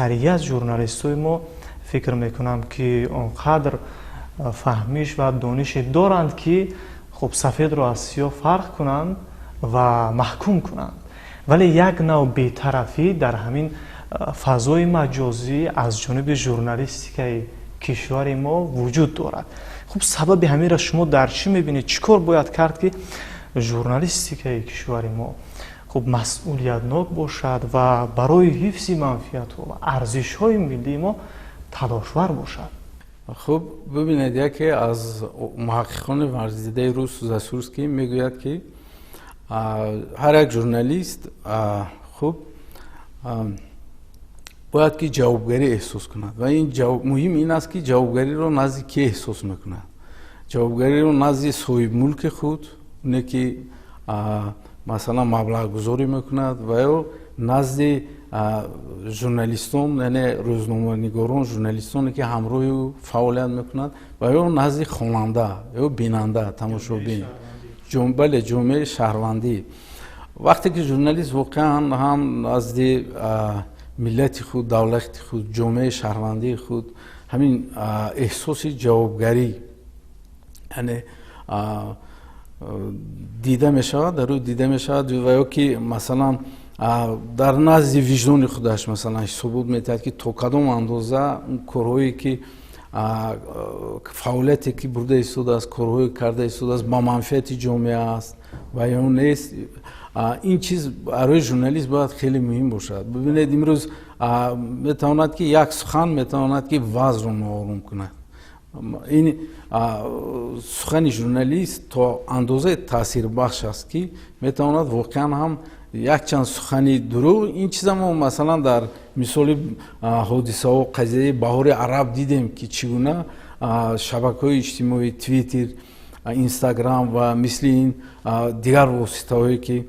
Аксарият журналистҳои мо, фикр мекунам, ки он қадр фаҳмиш ва донише доранд, ки хуб сафедро аз сиёҳ фарқ кунанд ва маҳкум кунанд, вале як нав бетарафӣ дар ҳамин фазои маҷозӣ аз ҷониби журналистикаи кишвари мо вуҷуд дорад. Хуб, сабаби ҳаминро шумо дар чӣ мебинед? Чӣ кор бояд кард, ки журналистикаи кишвари мо хуб масъулиятнок бошад ва барои ҳифзи манфиатҳо ва арзишҳои миллии мо талошвар бошад? Хуб, бибинед, яке аз муҳаққиқони варзидаи рус, Засурский, мегӯяд, ки ҳар як журналист, хуб, бояд ки ҷавобгарӣ эҳсос кунад ва ин муҳим ин аст, ки ҷавобгариро назди кӣ эҳсос мекунад: ҷавобгариро назди соҳибмулки худ, оне ки, масалан, маблағгузорӣ мекунад, ва ё назди журналистон, яъне рӯзноманигорон, журналистоне ки ҳамроҳи ӯ фаъолият мекунад, ва ё назди хонанда ё бинанда, тамошобин, бале, ҷомеаи шаҳрвандӣ. Вақте ки журналист воқеан ҳам назди миллати худ, давлати худ, ҷомеаи шаҳрвандии худ ҳамин эҳсоси ҷавобгарӣ, яъне, дида мешавад, дар ӯ дида мешавад, ва ё ки, масалан, дар назди виҷдони худаш, масалан, ҳисобот метиҳад, ки то кадом андоза корҳое ки, фаъолияте ки бурда истодааст, корҳое карда истодааст, ба манфиати ҷомеа аст ва ё нест, ин чиз барои журналист бояд хеле муҳим бошад. Бибинед, имрӯз метавонад ки як сухан метавонад ки вазъро ноором кунад. Ин сухани журналист то андозаи таъсирбахш аст, ки метавонад воқеан ҳам якчанд сухани дурӯғ. Ин чиза мо, масалан, дар мисоли ҳодисаҳо, қазияи Баҳори араб дидем, ки чӣ гуна шабакаҳои иҷтимоӣ, Твиттер, Инстаграм ва мисли ин дигар воситаҳое ки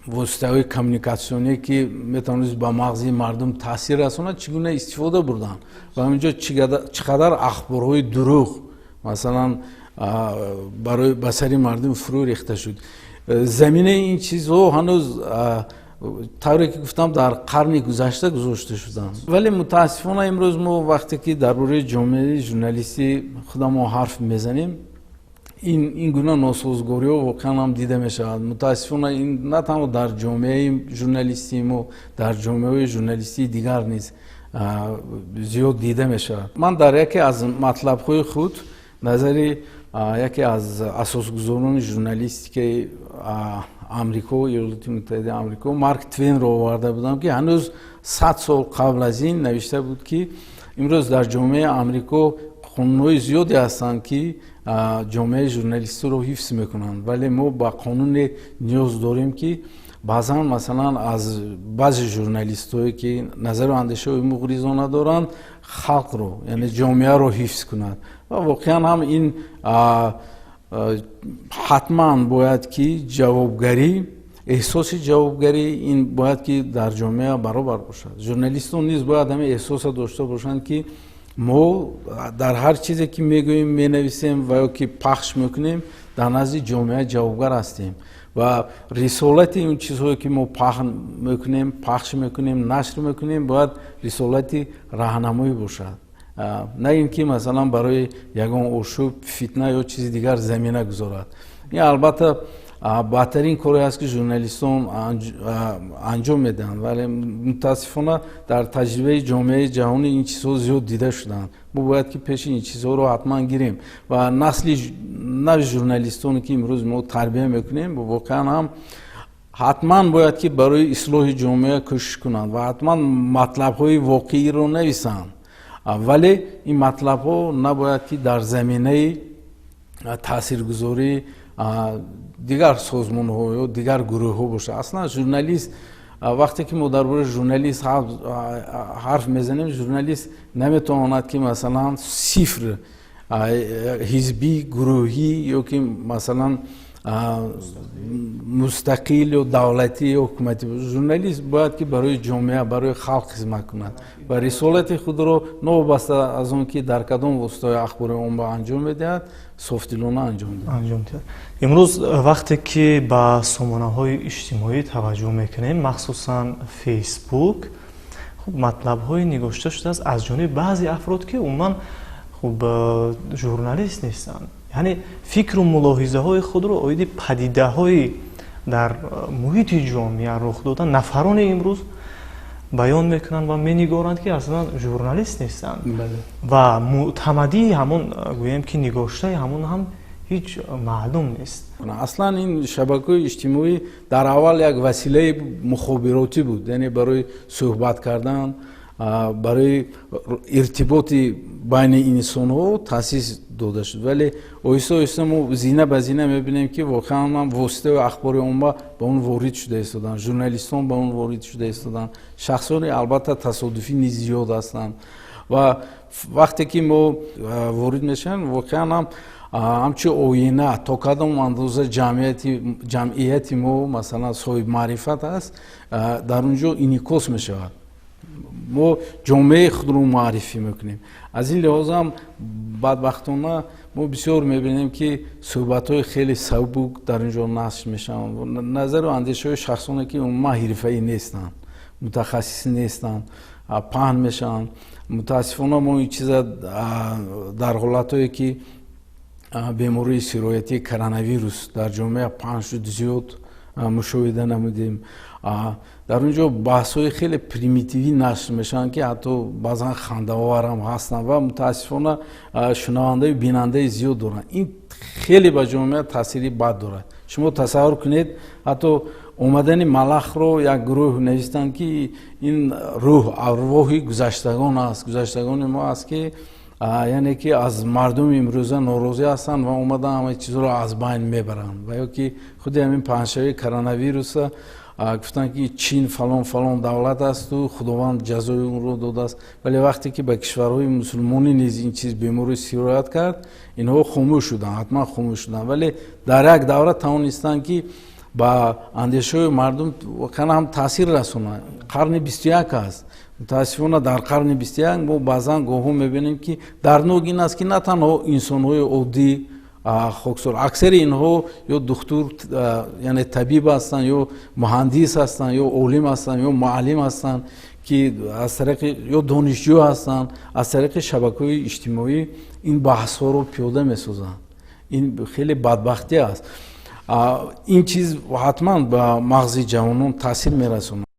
воситаҳои коммуникатсионие ки метавонист ба мағзи мардум таъсир расонад, чӣ гуна истифода бурданд ва ҳаминҷо чӣ қадар ахборҳои дурӯғ, масалан, барои ба сари мардум фурӯ рехта шуд. Заминаи ин чизҳо ҳанӯз, тавре ки гуфтам, дар қарни гузашта гузошта шуданд, вале мутаассифона имрӯз мо вақте ки дар бораи ҷомеаи журналистӣ худамон ҳарф мезанем, ин гуна носозгориҳо воқеан ҳам дида мешавад. Мутаассифона, ин на танҳо дар ҷомеаи журналистии мо, дар ҷомеаҳои журналистии дигар низ зиёд дида мешавад. Ман дар яке аз матлабҳои худ назари яке аз асосгузорони журналистикаи Амрико, Иёлоти Муттаҳидаи Амрико, Марк Твенро оварда будам, ки ҳанӯз 100 сол қабл аз ин навишта буд, ки имрӯз дар ҷомеаи Амрико қонунҳои зиёде ҳастанд, ки ҷомеаи журналистиро ҳифз мекунанд, вале мо ба қонуне ниёз дорем, ки баъзан, масалан, аз баъзе журналистҳое ки назару андешаҳои муғризона доранд, халқро, яъне ҷомеаро ҳифз кунад. Ва воқеан ҳам ин ҳатман бояд ки ҷавобгарӣ, эҳсоси ҷавобгарӣ, ин бояд ки дар ҷомеа баробар бошад. Журналистон низ бояд ҳамин эҳсоса дошта бошанд, ки мо дар ҳар чизе ки мегӯем, менависем ва ё ки пахш мекунем, дар назди ҷомеа ҷавобгар ҳастем ва рисолати он чизҳое ки мо пахн мекунем, пахш мекунем, нашр мекунем, бояд рисолати раҳнамоӣ бошад, на ин ки, масалан, барои ягон ошӯб, фитна ё чизи дигар замина гузорад. Ин албатта баъдтарин коре аст, ки журналистон анҷом медиҳанд, вале мутаассифона дар таҷрибаи ҷомеаи ҷаҳонӣ ин чизҳо зиёд дида шуданд. Мо бояд ки пеши ин чизҳоро ҳатман гирем ва насли нави журналистоне ки имрӯз мо тарбия мекунем, воқеан ҳам ҳатман бояд ки барои ислоҳи ҷомеа кӯшиш кунанд ва ҳатман матлабҳои воқеиро нависанд, вале ин матлабҳо набояд ки дар заминаи таъсиргузории дигар созмонҳо ё дигар гурӯҳҳо бошад. Аслан журналист, вақте ки мо дар бораи журналист ҳарф мезанем, журналист наметавонад ки, масалан, сифр ҳизбӣ, гурӯҳӣ ё ки, масалан, мустақил ё давлатӣ ё ҳукуматӣ. Журналист бояд ки барои ҷомеа, барои халқ хизмат кунад ва рисолати худро, новобаста аз он ки дар кадом воситаҳои ахбори омма анҷом медиҳад, софдилона анҷом диҳад. Анҷом диҳад. Имрӯз вақте ки ба сомонаҳои иҷтимоӣ таваҷҷӯҳ мекунем, махсусан Фейсбук, Хуб, матлабҳое нигошта шудааст аз ҷониби баъзе афрод, ки умуман, хуб, журналист нестанд, яъне фикру мулоҳизаҳои худро оиди падидаҳои дар муҳити ҷомеа рух дода нафароне имрӯз баён мекунанд ва менигоранд, ки аслан журналист нестанд ва мӯътамадии ҳамон, гӯем ки, нигоштаи ҳамон ҳам ҳеҷ маълум нест. Аслан ин шабакаҳои иҷтимоӣ дар аввал як василаи мухобиротӣ буд, яъне барои суҳбат кардан, барои иртиботи байни инсонҳо таъсис дода шуд. Вале оҳиста оҳиста мо зина ба зина мебинем, ки воқеан ҳам воситаи ахбори омма ба он ворид шуда истоданд, журналистон ба он ворид шуда истоданд, шахсони албатта тасодуфӣ низ зиёд ҳастанд. Ва вақте ки мо ворид мешавем, воқеан ҳам ҳамчун оина то кадом андоза ҷамъияти мо, масалан, соҳибмаърифат аст, дар он ҷо инъикос мешавад. Мо ҷомеаи худро муаррифӣ мекунем. Аз ин лиҳоз ҳам, бадбахтона, мо бисёр мебинем, ки суҳбатҳои хеле сабук дар ин ҷо нашр мешаванд, назару андешаҳои шахсоне, ки умуман ҳирфаӣ нестанд, мутахассис нестанд, паҳн мешаванд. Мутаассифона, мо ин чиза дар ҳолатҳое, ки бемории сироятии коронавирус дар ҷомеа паҳн шуд, зиёд мушоҳида намудем. Дар он ҷо баҳсҳои хеле примитивӣ нашр мешаванд, ки ҳатто баъзан хандаоварам ҳастанд ва мутаассифона шунавандаю бинандаи зиёд доранд. Ин хеле ба ҷомеа таъсири бад дорад. Шумо тасаввур кунед, ҳатто омадани малахро як гурӯҳ навистанд, ки ин рӯҳ, арвоҳи гузаштагон аст, гузаштагони мо аст, ки яъне ки аз мардуми имрӯза норозӣ ҳастанд ва омадан ҳамаи чизро аз байн мебаранд. Ва ё ки худи ҳамин паҳншавии коронавируса гуфтанд, ки Чин фалон фалон давлат асту Худованд ҷазои онро додааст. Вале вақте ки ба кишварҳои мусулмонӣ низ ин чиз, беморӣ сироят кард, инҳо хомӯш шуданд, ҳатман хомӯш шуданд. Вале дар як давра тавонистанд, ки ба андешаҳои мардум воқеан ҳам таъсир расонанд. Қарни 21 аст. Мутаассифона, дар қарни 21 мо баъзан гоҳҳо мебинем, ки дарднок ин аст, ки на танҳо инсонҳои оддӣ, хоксор, аксари инҳо ё духтур, яъне табиб ҳастанд, ё муҳандис ҳастанд, ё олим ҳастанд, ё муаллим ҳастанд, ки аз тариқи, ё донишҷӯ ҳастанд, аз тариқи шабакаҳои иҷтимоӣ ин баҳсҳоро пиёда месозанд. Ин хеле бадбахтӣ аст. Ин чиз ҳатман ба мағзи ҷавонон таъсир мерасонад.